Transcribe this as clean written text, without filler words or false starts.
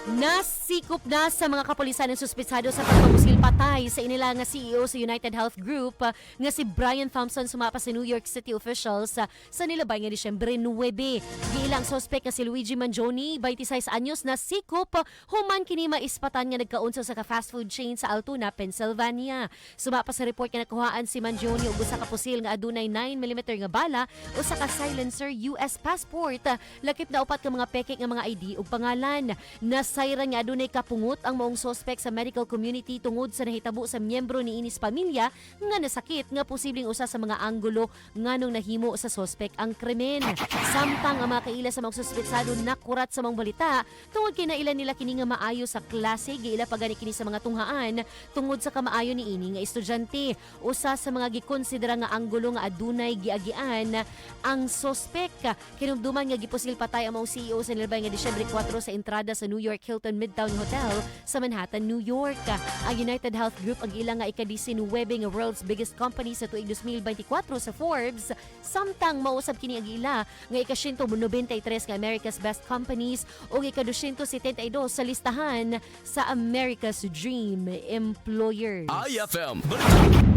Nasikop na sa mga kapulisan ang suspetsado sa pagpamusil patay sa inila nga CEO sa United Health Group nga si Brian Thompson, sumapa sa New York City officials sa nilabay nga Disyembre 9. Giilang suspect nga si Luigi Mangione, 26 anyos, na sikop human kini maispatan nga nagkaunsa sa ka fast food chain sa Altoona, Pennsylvania. Sumapa sa report nga nakuhaan si Mangione og usa ka pusil nga adunay 9 mm nga bala, usa ka silencer, US passport, lakip na upat ka mga peke nga mga ID ug pangalan. Nasayran nga adunay kapungot ang maong suspect sa medical community tungod sa nahitabo sa miyembro ni inis pamilya nga nasakit, nga posibleng usa sa mga anggulo nganong nahimo sa suspect ang krimen. Samtang ang mga kaila sa mga suspetsado nakurat sa mga balita tungod kay naila nila kini nga maayo sa klase, giila pa gani kini sa mga tunghaan tungod sa kamaayo ni ini nga estudyante. Usa sa mga gikonsidera nga anggulo nga adunay giagian ang sospek. Kinumduman nga gipusil patay ang mga CEO sa nilabay nga Disyembre 4 sa entrada sa New York Hilton Midtown Hotel sa Manhattan, New York. Ang United Health Group ang ilang nga ika-19 nga world's biggest company sa tuig 2024 sa Forbes, samtang mausab kini ang ila nga ika-193 nga America's Best Companies ug ika-272 sa listahan sa America's Dream Employers. IFM Balita.